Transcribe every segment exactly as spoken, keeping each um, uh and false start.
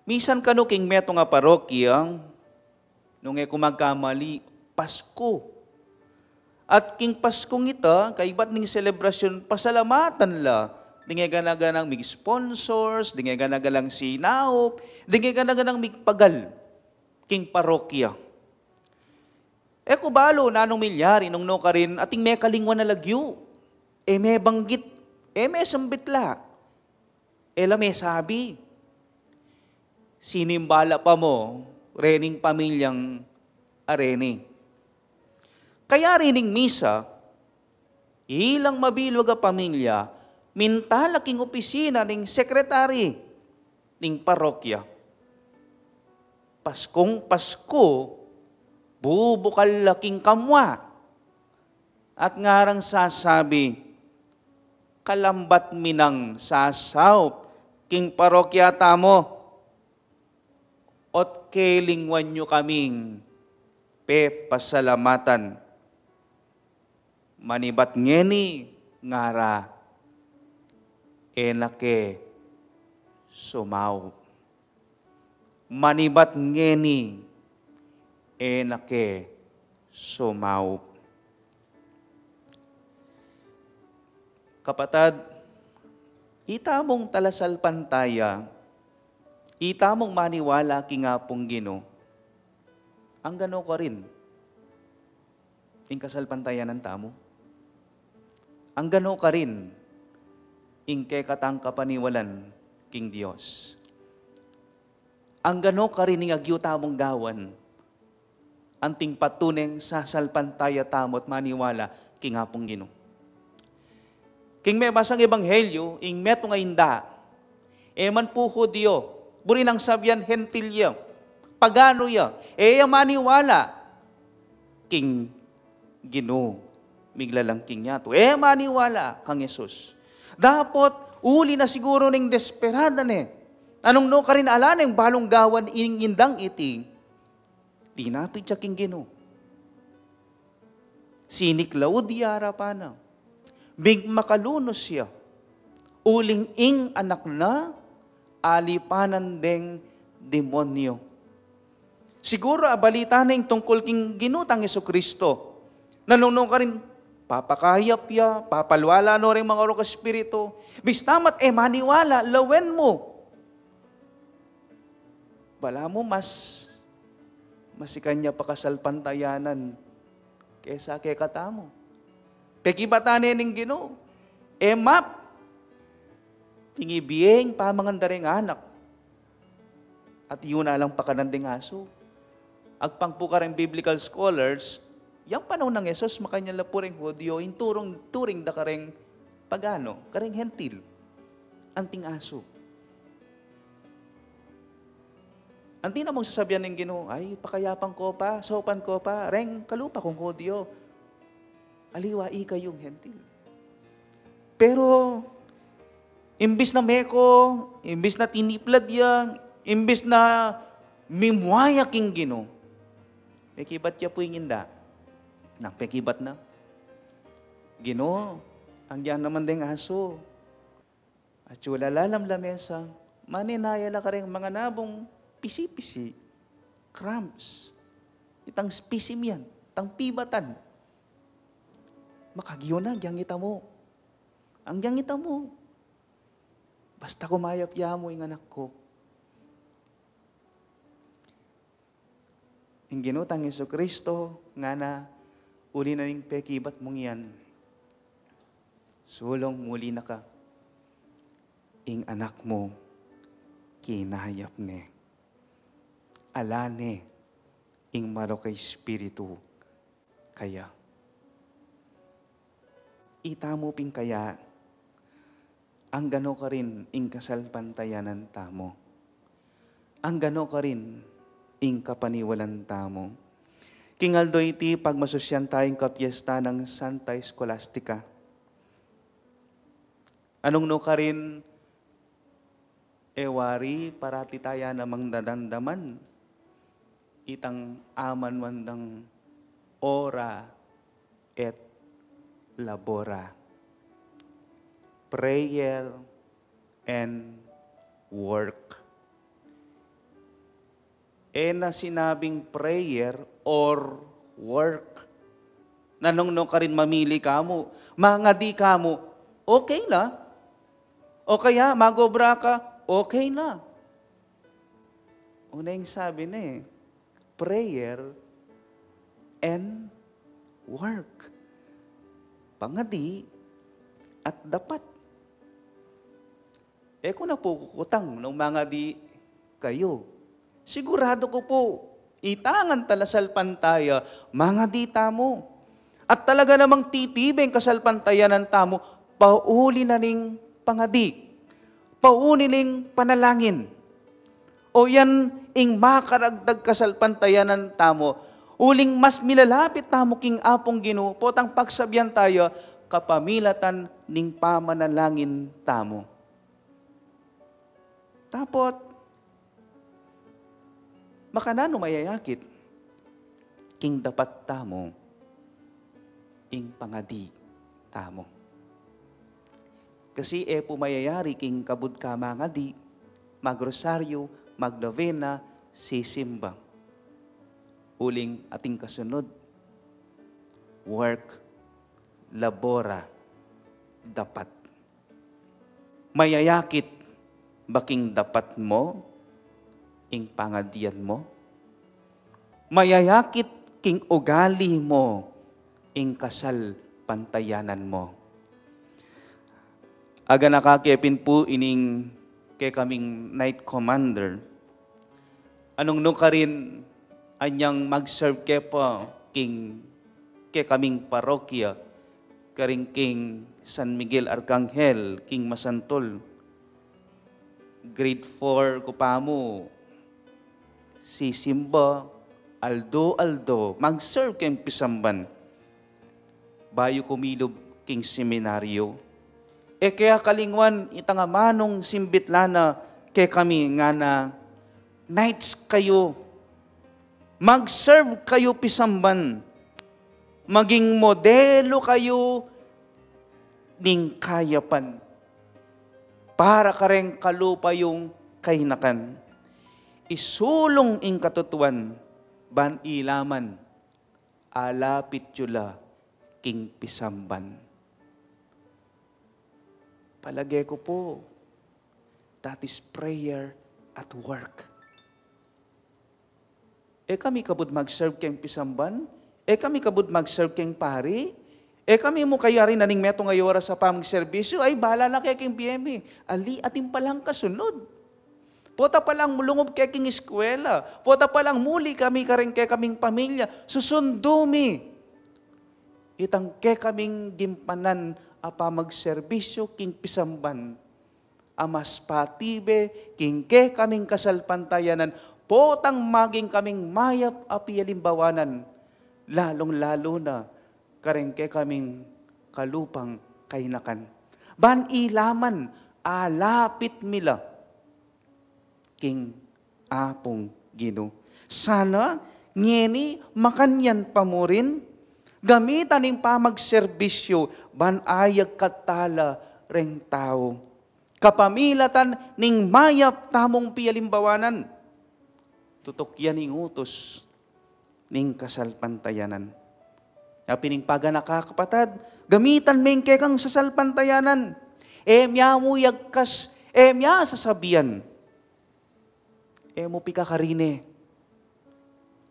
Misan kanu king metung a parokya, nung e ku magkamali, Pasku. At king Paskung ita, kaibat ning selebrasyun, pasalamatan la ding e gana-ganang mig-sponsors, ding e gana-ganang sinaup, ding e gana-ganang migpagal king parokya. E ku balu nanung milyari nung nukarin ating mekalingwan a lagyu, e mebanggit, e mesambit la, e la mesabi. Sinimba la pa mu rening pamilyang areni. Kaya rening misa, ilang mabilug a pamilya, minta la king opisina ning sekretari ning parokya. Paskung Pasku, bubukal la king kamwa at ngarang sasabi, "Kalambat mi nang sasaup king parokya tamu, ot kelingwan yu kaming pepasalamatan." Manibat ngeni ngara, e na ke sumaup. Manibat ngeni, e na ke sumaup. Kapatad, itamung talasalpantaya, itamung maniwala king Apung Ginu, anggano karin ing kasalpantayanan tamu? Anggano karin ing kekatang kapaniwalan king Dios? Anggano karin ing agyu tamung gawan anting patuneng sasalpantaya tamu at maniwala king Apung Ginu? King mebasang ebanghelyu, ing metung a inda, e man pu Judio, buri nang sabian Hentil ya, pagano ya, e ya maniwala king Ginu, miglalang king yatu. E maniwala kang Jesus. Dapot, uli na siguru ning desperada ne, anung nukarin ala neng balung gawan ing indang iti, linapit ya king Ginu. Siniklaud ya arapan na. Migmakalunus ya. Uling ing anak na, alipanan deng demonyo. Siguru abalita na ing tungkul king Ginu tang Jesucristo. Nanu nukarin, papakayap ya, papalwala no ring mangarok a espiritu. Bista mat e maniwala, lawen mu. Balamu mas, mas ikan ya pakasalpantayanan kesa kekatamu. Pekibatan ne ning Ginu, e map, pin-ibie ing pamangan da reng anak. At yu na lang pakanan ding asu. Agpang pu kareng biblical scholars, yang panaun nang Jesus, makanyan la pu reng Judio, ing turung, turing da kareng pagano, kareng Hentil, anting asu. Anti na mung sasabian ning Ginu, "Ay, pakayapan ko pa, saupan ko pa reng kalupa kung Judio. Aliwa ikayung Hentil." Pero, imbis na meko, imbis na tiniplad ya, imbis na mimwaya king Ginu, pekibat ya pu ing inda. Nang pekibat na, "Ginu, anggian naman deng asu, atyu la lalam lamesa, manenaya la kareng manganabung pisi-pisi, crumbs. Itang specimen, itang pibatan. Makagyu na, agyang itamu. Agyang itamu. Basta kumayap ya mu ing anak ku." Ing Ginu tang Jesucristo, ngana, "Uli na ning pekibat mung yan, sulung muli na ka. Ing anak mu, kinayap ne. Ala ne ing marok a espiritu kaya." Itamu pin kaya, anggano karin ing kasalpantayanan tamu? Anggano karin ing kapaniwalan tamu? King aldo iti, pagmasusyan taya ing kapiesta nang Santa Scholastica. Anung nukarin, e wari parati taya namang dadamdaman itang amanuan dang ora et labora. Prayer and work. E na sinabing prayer or work. Nanung no karin mamili kamu, mangadi kamu, okay na. O kaya, magobra ka, okay na. Una yung sabi na eh, prayer and work. Pangadi at dapat. E ku na pu kukutang nung mangadi kayu. Sigurado ku pu, ita ngan talasalpantaya, mangadi tamu. At talaga namang titibe ing kasalpantayanan tamu, pauli na ning pangadi, pauli ning panalangin. O yan ing makaragdag kasalpantayanan tamu, uling mas milalapit tamu king Apung Ginu, potang pagsabian taya, kapamilatan ning pamanalangin tamu. Tapot, makananu mayayakit king dapat tamu ing pangadi tamu? Kasi e pu mayayari king kabud ka mangadi, magrosaryu, magnovena, sisimba. Uling ating kasunod, work, labora, dapat. Mayayakit ba king dapat mu ing pangadian mu? Mayayakit king ugali mu ing kasalpantayanan mu? Aganaka ke pin pu ining kekaming night commander. Nung nu karin anyang mag-serve ke pa king kekaming parokya, karin king San Miguel Arcangel, king Masantol. Grade four ku pa mu, sisimba, aldo-aldo, mag-serve keng pisamban. Bayu kumilub king seminaryo. E ke akalingwan itang amanung simbit la na kekami ngana, knights kayu, mag-serve kayu pisamban, maging modelo kayu ning kayapan para kareng kalupa yung kainakan. Isulung ing katutuan, ban ila man alapit yu la king pisamban. Palage ku pu, that is prayer at work. E kami kabud mag-serve keng pisamban? E kami kabud mag-serve keng pari? E kami mu kayari na ning metung a oras a pamagserbisyu? Ay, bala na ke keng B M E. Ali, atin palang kasunod. Pota palang mulungub ke king eskwela, pota palang muli kami kareng kekaming pamilya, susundu mi itang kekaming gimpanan a pamagserbisyu king pisamban a mas patibe king kekaming kasalpantayanan, potang maging kaming mayap a pialimbawanan, lalung-lalu na kareng kekaming kalupang kainakan. Ban ila man alapit mi la king Apung Ginu. Sana ngeni makanyan pa mu rin, gamitan ing pamagserbisyu ban ayag katala reng tau. Kapamilatan ning mayap tamung pialimbawanan. Tutuk yan ing utus ning kasalpantayanan. Apin ing paganaka, kapatad, gamitan me ing kekang sasalpantayanan. E mya mu yagkas, e mya sasabian. E mu pikakarine,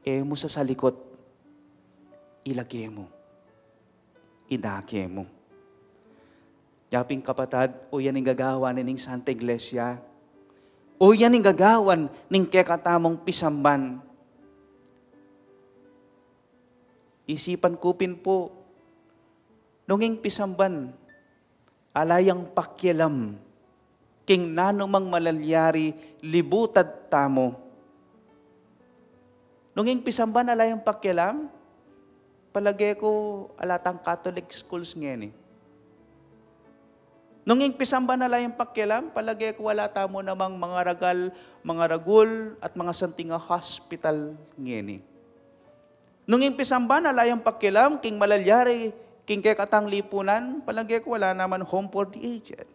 e mu sasalikut, ilage mu, idake mu. Yapin kapatad, o yan ing gagawan ning Santa Iglesia. O yan ing gagawan ning kekatamung pisamban. Isipan ku pin pu, nung ing pisamban, ala yang pakialam king nanumang malalyari libutad tamu. Nung ing pisamban ala yang pakialam, palage ku ala tang Catholic schools ngeni. Nung ing pisamban ala yang pakialam, palage ku ala tamu namang mangaragal, mangaragul, at mangasanting a hospital ngeni. Nung ing pisamban ala yang pakialam king malalyari king kekatang lipunan, palage ku ala naman home for the aged,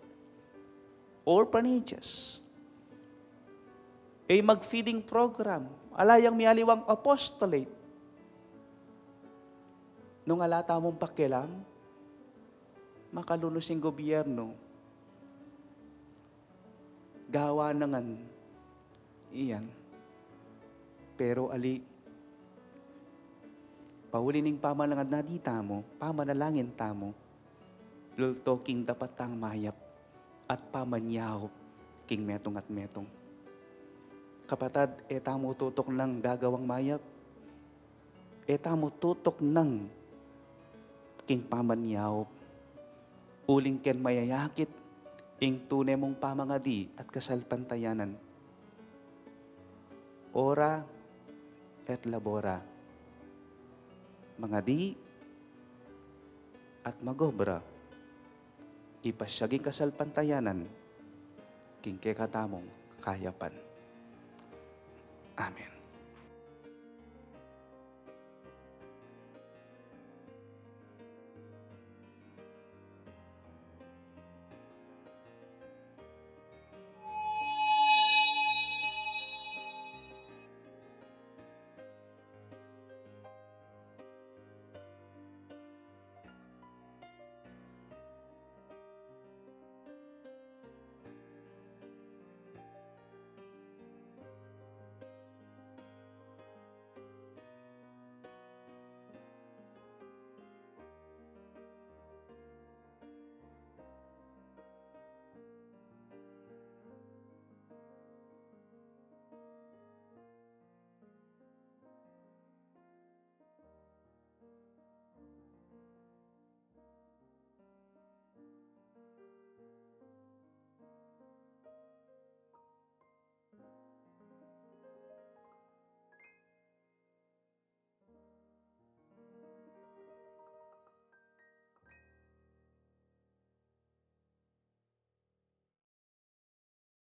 orphanages. E mag-feeding program. Ala yang mialiwang apostolate. Nung ala tamung pakialam, makalunus ing gobyerno. Gawa na ngan iyan. Pero ali, pauli ning pamalangan na di tamu, pamanalangin tamu, lulto king dapat tang mayap at pamanyaup king metung at metung. Kapatad, e tamu tutuknang gagawang mayap, e tamu tutuknang king pamanyaup, uling ken mayayakit ing tune mung pamangadi at kasalpantayanan. Ora et labora. Mangadi at magobra. Ipasyag ing kasalpantayanan king kekatamung kayapan. Amen.